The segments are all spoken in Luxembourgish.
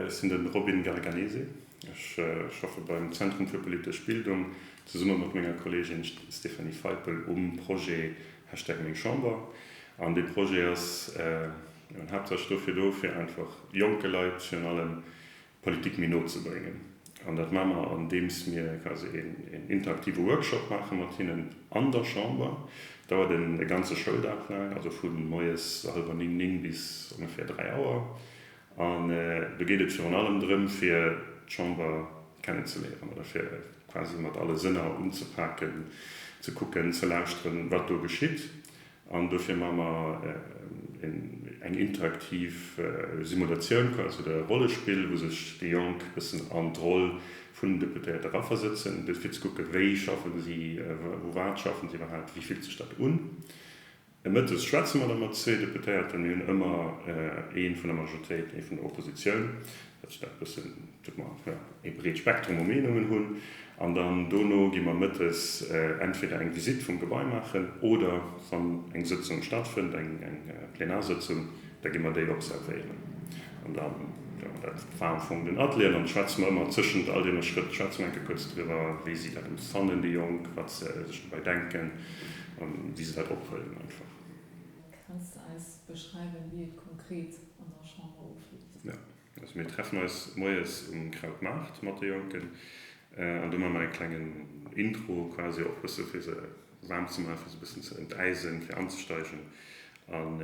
ech sinn de Robin Garganese. Ech schaffe beim Zentrum für politesch Bildung zesumme mat menger Kolleegin Stéphanie Feipel um Projet Hashtag Meng Chamber. An dee Projet ass haaptsächlech dofir do, fir einfach jonke Leit virun allem d'Politik méi no ze bréngen. An dat maache mer, andeems mir quasi een interaktive Workshop maache mat hinnen an der Chamber. Dauert e ganze Schouldag laang, also vu moies hallwer 9, 9 bis ongeféier 3 Auer. An do geet et virun allem drëm, fir d'Chamber kennenzeléieren oder fir quasi mat alle Sënner unzepaken, ze kucken, ze lauschteren, wat do geschitt. An dofir maache mer eng interaktiv Simulatioun quasi oder e Rollespill, wou sech déi Jonk e bëssen an d'Roll vun den Deputéierte eraversetzen, fir ze kucken, wéi schaffen si, u wat schaffen si iwwerhaapt, wéi fillt sech dat un. Mëttes schwätze mer da mat zwee Deputéierten. Mir hunn ëmmer ee vun der Majoritéit, ee vun der Oppositioun, dat ech dat e bëssen, datt mer ee breet Spektrum u Meenungen hunn. An dann dono gi mer mëttes entweder eng Visitt vum Gebai maachen oder wann eng Sëtzung stattfënnt, eng Plenarsëtzung, da gi mer déi observéieren. An dann, jo, dat war am Fong den Atelier. An dann schwätze mer ëmmer tëschent all deene Schrëtt, schwätze mer eng Kéier kuerz driwwer, wéi si dat empfannen, déi Jonk, wat se sech dobäi denken. An wéi se dat ophuelen einfach. Kanns de eis beschreiwen, wéi et konkret an der Chamber ofleeft? Jo, also mir treffen eis moies um Krautmaart mat de Jonken an do maache mer e klengen Intro quasi och bësse fir se waarm ze maachen, fir se bëssen ze entäisen, fir anzesteigen. An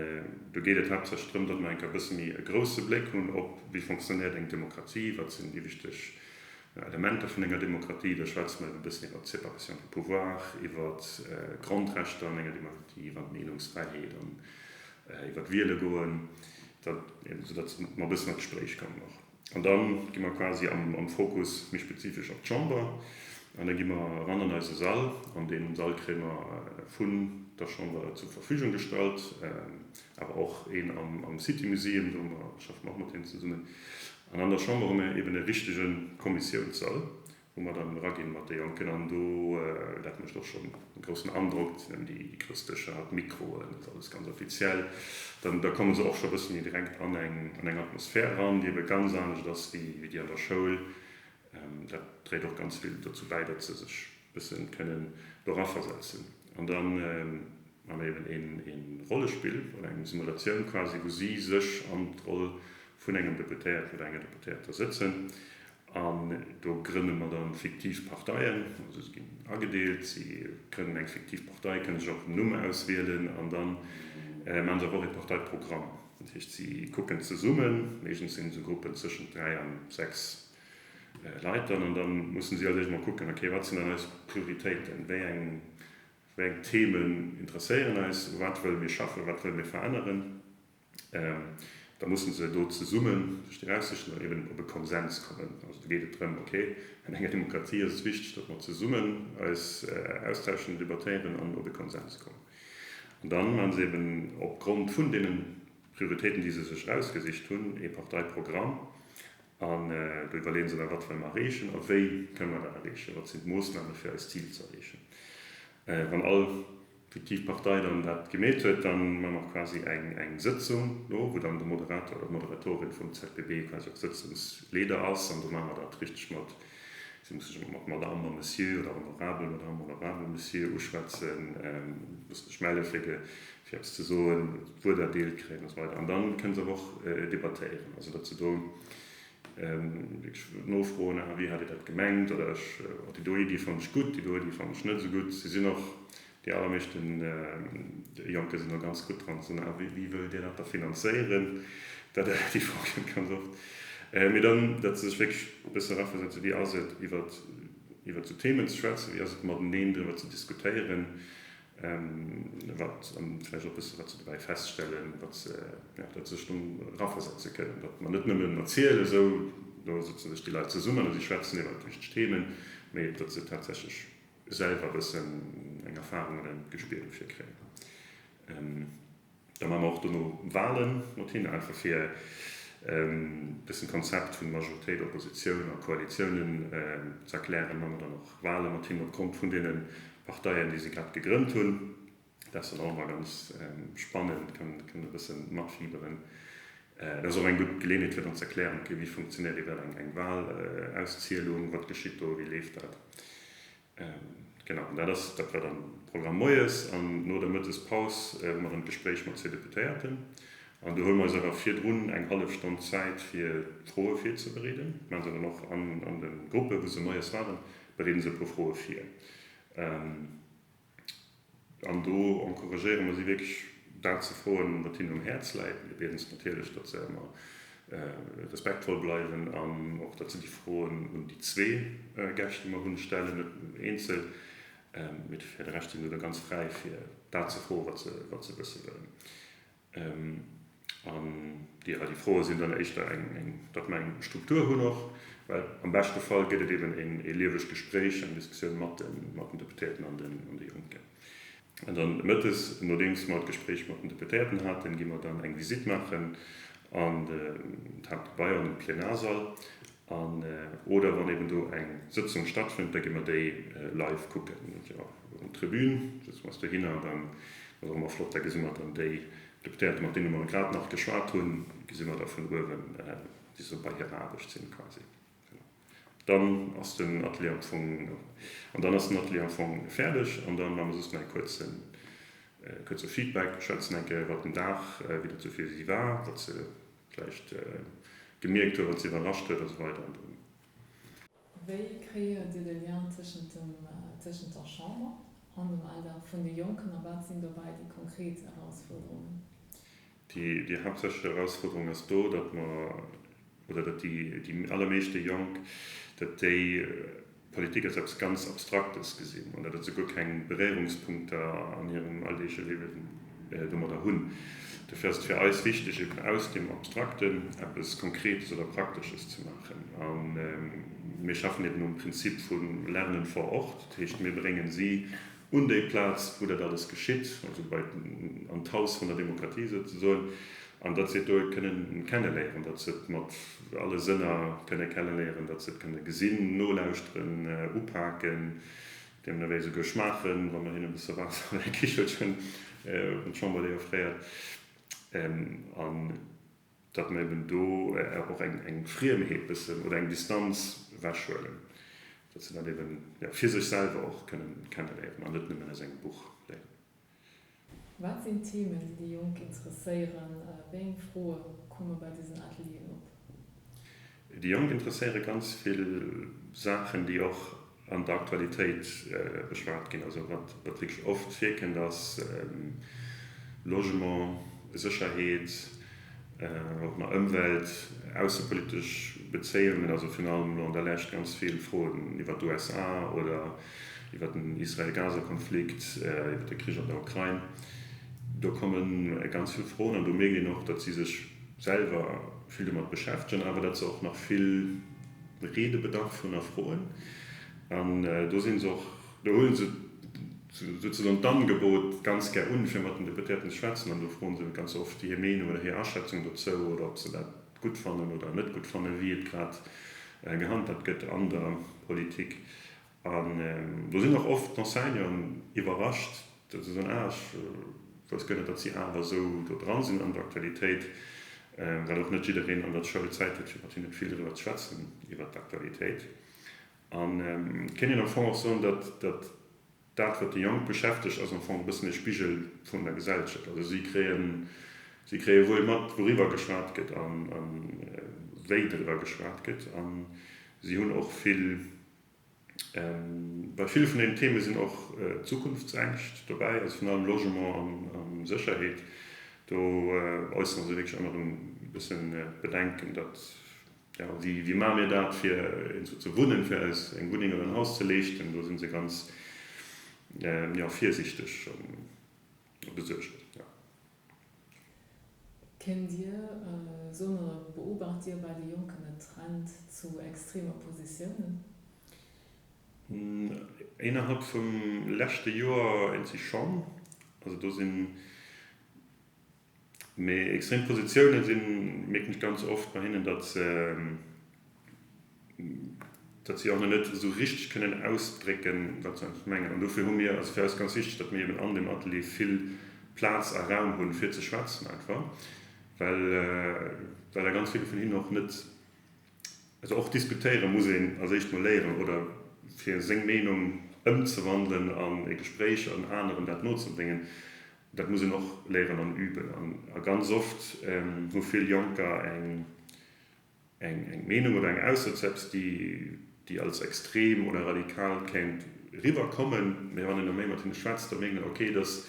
do geet et haaptsächlech drëm, datt mer eng Kéier e bësse méi e grousse Bléck hunn op, wéi fonctionnéiert eng Demokratie, wat sinn déi wichteg Elementer vun enger Demokratie, da schwätze mer eben e bëssen iwwer d'Séparation des pouvoirs, iwwer d'Grondrechter an enger Demokratie, iwwer d'Meenungsfräiheet an iwwer d'Wiele goen, dat eben, soudatt mer e bëssen an d'Gespréich kommen och. An da gi mer quasi am Fokus méi spezifesch op d'Chamber an da gi mer eran an eise Sall an dee Sall kréie mer vun der Chamber zur Verfügung gestallt, awer och een am City Museum, do schaffe mer och mat hinnen zesummen. An an der Chamber hu mir eben e richtege Kommissiounssall, wou mer dann eraginn mat de Jonken. An do, dat mécht och schonn e groussen Androck, sinn eben déi grouss Dëscher, d'Mikroen, dat ass alles ganz offiziell. Dann, da komme se och scho e bësse méi direkt an eng, an eng Atmosphär eran, déi ebe ganz anescht ass wéi déi an der Schoul. Dat dréit och ganz vill dozou bäi, datt se sech e bësse kënnen do eraversetzen. An dann maache mir eben een Rollespill oder eng Simulatioun quasi, wou si sech an d'Roll vun engem Deputéierten oder enger Deputéierter sëtzen. An do grënne mer dann fiktiv Parteien. Also se ginn agedeelt, si grënnen eng fiktiv Partei, kënne sech och en Numm auswielen an da maache se awer och ee Parteiprogramm. Dat heescht, si kucken zesummen, meeschtens sinn esou Gruppen tëschent 3 an 6 Leit dann, an da mussen si als éischt emol kucken, okay, wat sinn dann eis Prioritéiten, wéi eng, wéi eng Themen interesséieren eis, u wat wëlle mir schaffen, wat wëlle mir veränneren. Da mussen se do zesummen sech déi eraussichen an eben op e Konsens kommen. Also do geet et drëm, okay, an enger Demokratie ass et wichteg, datt mer zesummen eis austauschen, debattéieren an op e Konsens kommen. An da maache se eben opgrond vun deene Prioritéiten, déi se sech erausgesicht hunn, ee Parteiprogramm. An do iwwerleeën se da, wat wëlle mer erreechen a wéi kënne mer dat erreechen, wat sinn d'Moossname fir eist Zil ze erreechen. Wann all fiktiv Partei dann dat gemeet huet, dann maache mer quasi eng Sëtzung do, wou dann de Moderator oder d'Moderatorin vum ZPB quasi och Sëtzungsleeder ass. An do maache mer dat richteg mat, si musse sech ëmmer mat Madame a Monsieur oder honorabel Madame, honorabel Monsieur uschwätzen, musse sech melle fir fir eppes ze soen, d'Wuert erdeelt kréien a sou weider. An dann kënne se awer och debattéieren, also datt se do wierklech nofroen, ah wéi hat Dir dat gemengt oder ech, oh déi do Iddi fannen ech gutt, déi do Iddi fannen ech net esou gutt. Si sinn och, déi allermeeschten Jonke sinn do ganz gutt dran, ze soen, ah wéi wëllt Dir dat da finanzéieren? Dat, déi Fro kënnt ganz oft. Mee dann, datt se sech wierklech e bësse eraversetzen, wéi ass et iwwert iwwert esou Themen ze schwätzen, wéi ass et mateneen driwwer ze diskutéieren, Wat, an vläicht och e bësse wat se dobäi feststellen, wat se, jo, datt se sech do eraversetze kënnen, datt mer net nëmmen erzielen, esou, do sëtze sech déi Leit zesummen a si schwätzen iwwer wichteg Themen, mee datt se tatsächlech selwer e bëssen eng Erfahrung oder en Gespier dofir kréien. Da maache mer och dono Wahlen mat hinnen, einfach fir e bëssen d'Konzept vun Majoritéit, Oppositioun a Koalitiounen ze erklären. Maache mer dann och Wahle mat hinnen opgrond vun deene Parteien, déi se grad gegrënnt hunn. Dat ass dann och ëmmer ganz spannend, kënnt e bësse matfieberen. Dat ass och eng gutt Geleeënheet fir dann ze erklären, okay, wéi funktionéiert iwwerhaapt eng eng Wahlauszielung, wat geschitt do, wéi leeft dat. Genau, an dat ass, dat war dann de Programm moies. An no der Mëttespaus hu mer dann d'Gespréich mat zwee Deputéierten. An do huele mer eis awer virdrun eng hallef Stonn Zäit fir d'Froe virzebereeden. Dat maache se dann och an an de Gruppe wou se moies waren, bereede se e puer Froe vir. An do encouragéiere mer si wierklech, dat ze froen, wat hinnen um Häerz läit. Mir bieden se natierlech, datt se ëmmer respektvoll bleiwen an och, datt se déi Froen un déi zwee Gäscht, déi mer hunn, stellen, net eenzel. Mee fir de Rescht si se da ganz fräi, fir dat ze froen, wat se, wat se wësse wëllen. An déi, déi Froe sinn dann éischter eng, eng, datt mer eng Struktur hunn och, well am beschte Fall gëtt et eben een, ee liewegt Gespréich, eng Diskussioun mat de, mat den Deputéierten an den, an de Jonken. An dann mëttes, nodeems mer d'Gespréich mat den Deputéierten haten, gi mer dann eng Visitt maachen an d'Haaptgebai, an den Plenarsall. An, oder wann eben do eng Sëtzung stattfënnt, da gi mer déi live kucken. Jo, op der Tribün sëtze mer eis dohinner an dann ass och ëmmer flott, da gesi mer dann déi Deputéierten, mat deene mer grad nach geschwat hunn, gesi mer da vun uewen, wéi se bei hirer Aarbecht sinn quasi. Genau. Dann ass den Atelier am Fong, an dann ass den Atelier am Fong fäerdeg an dann maache mer soss nach e kuerzen, kuerze Feedback, schwätzen eng Kéier iwwert den Dag, wéi dat sou fir si war, wat se vläicht gemierkt huet, wat se iwwerrascht huet a sou weider. An dann. Wéi kreéiert Dir de Lien tëschent dem, tëschent der Chamber an dem Alldag vun de Jonken a wat sinn dobäi déi konkret Erausfuerderungen? Déi, déi haaptsächlech Erausfuerderung ass do, datt mer, oder datt déi, déi allermeeschte Jonk, datt déi Politik als eppes ganz Abstraktes gesinn oder datt se guer keng Beréierungspunkter an hirem alldeegleche Liewen domadder hunn. Dofir ass et fir eis wichteg, eben aus deem Abstrakten eppes Konkretes oder Praktesches ze maachen. A mir schaffen eben nom Prinzip vu Lernen vor Ort, dat heescht, mir bréngen si un déi Plaz, wou dat alles geschitt, also bei an d'Haus vun der Demokratie souzesoen, an datt se et do kënnen kenneléieren, datt se et mat alle Sënner kënne kenneléieren, datt se et kënne gesinn, nolauschteren, upaken, deemno wéi esouguer schmaachen, wa mer hinnen e bësse Waasser an e Kichelchen, wann d'Chamber déi offréiert. An datt mer eben do och eng Friemheet bëssen oder eng Distanz ewechhuelen, datt se dat eben, jo, fir sech selwer och kënnen kenneléieren an net nëmmen aus engem Buch léieren. Wat sinn d'Themen, déi déi Jonk interesséieren? Wéi eng Froe komme bei dësen Atelieren op? Déi Jonk interesséiere ganz vill Saachen, déi och an der Aktualitéit beschwat ginn. Also wat wierklech oft virkënnt ass Logement, Sécherheet, och nach Ëmwelt, aussepolitesch Bezéiungen, also virun allem elo an der Lescht ganz vill Froen iwwer d'USA oder iwwer den Israel-Gaza-Konflikt, iwwer de Krich an der Ukrain. Do komme ganz vill Froen an do mierkt een och, datt si sech selwer vill domat beschäftegen, awer datt se och nach vill Redebedarf hunn a Froen. An do si se och, do huele se souzesoen d'Angebot ganz gär un, fir mat den Deputéierten ze schwätzen. An do froen se ganz oft hir Meenung oder hir Aschätzung dozou oder ob se dat gutt fannen oder net gutt fannen, wéi et grad gehandhabt gëtt an der Politik. An do sinn och oft d'Enseignanten iwwerrascht, datt se soen, ah, ech wousst guer net, datt si awer esou do dran sinn an der Aktualitéit, well och net jiddereen an der Schoul Zäit huet, fir mat hinne vill driwwer ze schwätzen, iwwert d'Aktualitéit. An et kéint een am Fong och soen, datt dat, wat déi Jonk beschäftegt, ass am Fong e bëssen e Spigel vun der Gesellschaft. Also si kréien, si kréie wuel mat, wouriwwer geschwat gëtt a wéi driwwer geschwat gëtt. A si hunn och vill Bei ville vun deenen Theme sinn och Zukunftsängscht dobäi, also virun allem Logement a Sécherheet. Do äussere se wierklech ëmmer erëm e bëssen d'Bedenken, datt, jo, wéi wéi maache mir dat, fir iergendwou ze wunnen, fir eis eng Wunneng oder en Haus ze leeschten. Do si se ganz, jo, virsiichteg a besuergt, jo. Kennt Dir soen oder beobacht Dir bei de Jonken en Trend zu extreme Positiounen? Innerhalb vum leschte Joer eenzi schonn. Also do sinn, mee extrem Positiounen sinn, mierken ech ganz oft bei hinnen, datt se, datt si och nach net esou richteg kënnen ausdrécken, wat se eigentlech mengen. An dofir hu mir, ass et fir eis ganz wichteg, datt mir eben an dem Atelier vill Plaz a Raum hunn, fir ze schwätzen einfach. Well, well der ganz vill vun hinnen och net, also och diskutéiere muss een als éischt mol léieren oder fir seng Meenung ëmzewandelen an e Gespréich an aneren dat nozebréngen, dat muss een och léieren an üben. An a ganz oft hu vill Jonker eng eng Meenung oder eng Ausso zu eppes, déi, déi als extrem oder radikal kéint eriwwer kommen, mä wann een da méi mat hinne schwätzt, da mierkt een, okay, dass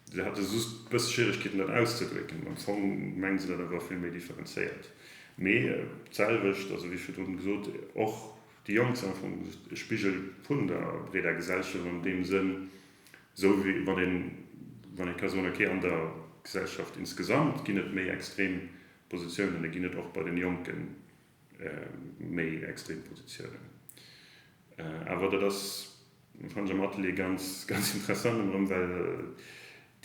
se hate just e bësse Schwieregkeeten, dat auszedrécken. Am Fong mengen se dat awer vill méi differenzéiert. Mee d'selwecht, also wéi virdrun gesot, och déi Jonk sinn am Fong just e Spigel vun der breeder Gesellschaft an deem Sënn, esou wéi wann een, wann ee ka soen, okay, an der Gesellschaft insgesamt ginn et méi extrem Positiounen, da ginn et och bei den Jonke méi extrem Positiounen. Awer dat ass, fannen ech am Atelier ganz, ganz interessant ëmmer erëm, well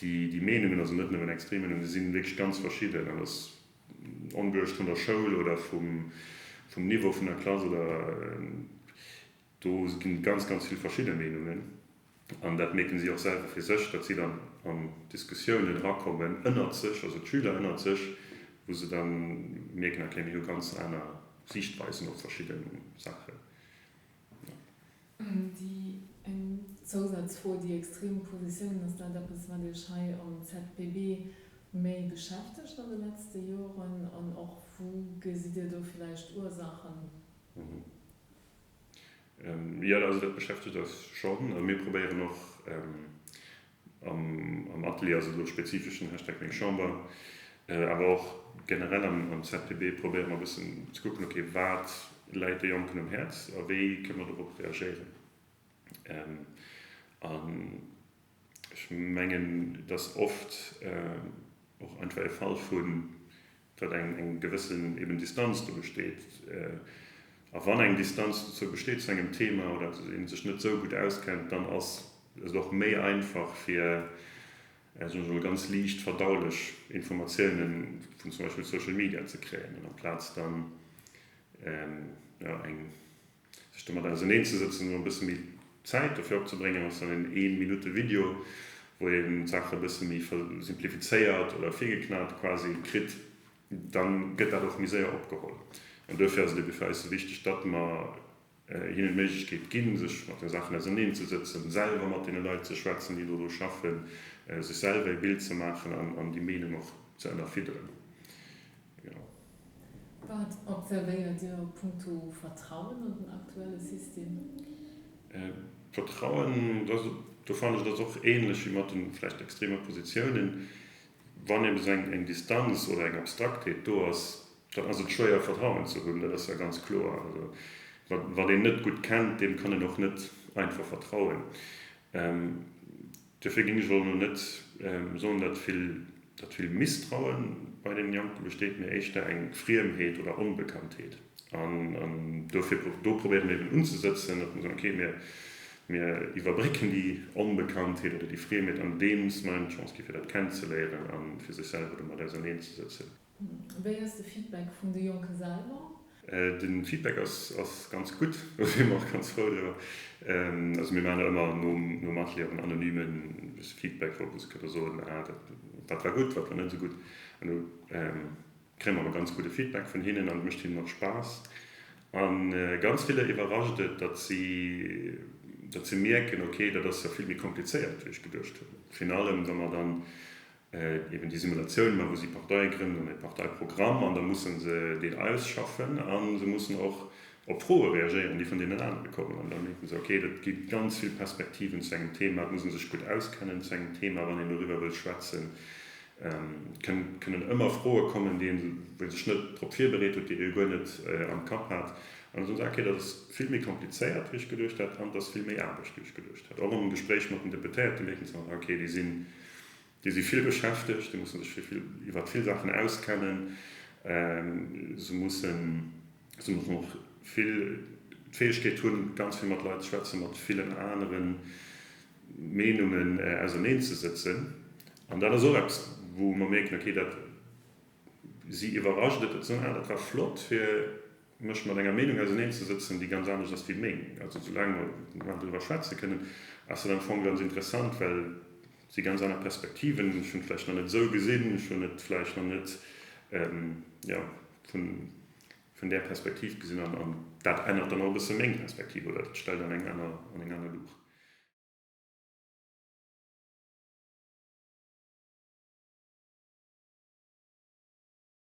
déi, déi Meenungen, also net nëmmen extrem Meenungen, déi sinn wierklech ganz verschidden an ass ongerecht vun der Schoul oder vum, vum Niveau vun der Klass oder Do ginn ganz, ganz vill verschidde Meenungen an dat mierken si och selwer fir sech, datt si dann an Diskussiounen erakommen ënnert sech, also d'Schüler ënnert sech, wou se dann mierken, okay, mir hu ganz aner Siichtweisen op verschidde Saachen. Déi eng Zousazfro, déi extrem Positiounen, ass dat eppes, wat Iech hei am ZPB méi beschäftegt an de letzte Joren an och wou gesitt Dir do villäicht Ursaachen? Jo, also dat beschäftegt eis schonn. Mir probéieren och am Atelier, also elo spezifesch den Hashtag Meng Chamber, awer och generell am ZPB probéiere mer e bëssen ze kucken, okay, wat läit de Jonken um Häerz a wéi kënne mer dorop reagéieren. An ech mengen, et ass oft och einfach e Fall vun, datt eng gewëssen eben Distanz do besteet. A wann eng Distanz dozou besteet zu engem Thema oder ee sech net esou gutt auskennt, dann ass et och méi einfach fir, soen ech emol, ganz liicht verdaulech Informatiounen vun zum Beispill Social Media ze kréien, amplaz dann jo eng Sech domat auseneen ze sëtzen an e bësse méi Zäit dofir opzebréngen, ass dann en een Minutte Video, wou een d'Saache e bësse méi simplifizéiert oder virgeknat quasi kritt, dann gëtt dat och méi séier opgeholl. An duerfir ass et ebe fir eis esou wichteg, datt mer hinnen d'Méiglechkeet ginn, sech mat den Saachen auseneen ze sëtzen, selwer mat deene Leit ze schwätzen, déi dodru schaffen, sech selwer ee Bild ze maachen an déi Meenung och ze ënnerfidderen. Genau. Wat observéiert Dir a puncto Vertrauen an den aktuelle System? Vertrauen, do fannen ech, et ass och ähnlech wéi mat de vläicht extreme Positiounen. Wann eben esou eng Distanz oder eng Abstraktheet do ass, dann ass et schwéier Vertrauen ze hunn, dat ass ja ganz kloer. Also wat een net gutt kennt, deem kann een och net einfach vertrauen. Dofir géing ech elo net soen, datt vill, datt vill Misstraue bei den Jonke besteet, mee éischter eng Friemheet oder Onbekanntheet. An dofir, do probéiere mir eben unzesëtzen, datt mir soen, okay, mir, mir iwwerbrécken déi Onbekanntheet oder déi Friemheet, andeems mer hinnen d'Chance gi fir dat kennenzeléieren a fir sech selwer domat auserneenzesëtzen. Wéi ass de Feedback vun de Jonke selwer? De Feedback ass ganz gutt, do si mer och ganz frou driwwer. Also mir maachen ëmmer nom Atelier och en anonyme Feedback, wou se kënne soen, ah dat war gutt, wat war net esou gutt. An do kréie mer awer ganz gudde Feedback vun hinnen an et mécht hinnen och Spaass. A ganz ville iwwerrascht et, datt si datt si mierken, ok, dat ass jo vill méi komplizéiert wéi ech geduecht hunn. Virun allem wa mer dann eben déi Simulatioun man, wou si Partei grënnen an e Parteiprogramm an da musse se deen ausschaffen a se mussen och op Froe reagéieren, déi vun deenen anere kommen. An da mierken se, okay, dat gi ganz vill Perspektiven zu engem Thema, et muss ee sech gutt auskennen zu engem Thema, wann een doriwwer wëll schwätzen. Et kënnen ëmmer Froe kommen, déi een, wou ee sech net drop virbereet huet, déi ee guer net am Kapp hat. An da soen se, okay, dat ass vill méi komplizéiert, wéi ech geduecht hat an et ass vill méi Aarbecht, wéi ech geduecht hat. Och am Gespréich mat den Deputéierte mierken se, okay, déi sinn Déi si vill beschäftegt, déi musse sech fir vill, iwwer vill Saachen auskennen. Se mussen, se mussen och vill d'Fäegkeet hunn, ganz vill mat Leit ze schwätzen, mat villen anere Meenungen auserneenzesëtzen. An dat ass och eppes, wou mer mierken, okay, dat si iwwerrascht et, datt se soen, ah, dat war flott, fir mech mat enger Meenung auserneenzesëtzen, déi ganz anescht ass wéi meng. Also soulaang mer doriwwer schwätze kënnen, ass dat am Fong ganz interessant, well Et si ganz aner Perspektiven. Ech hunn et vläicht nach net esou gesinn, ech hunn et vläicht nach net. Jo, vun, vun där Perspektiv gesinn an, an dat ännert dann och e bësse meng Perspektiv oder dat stellt an eng aner, an eng aner Luucht.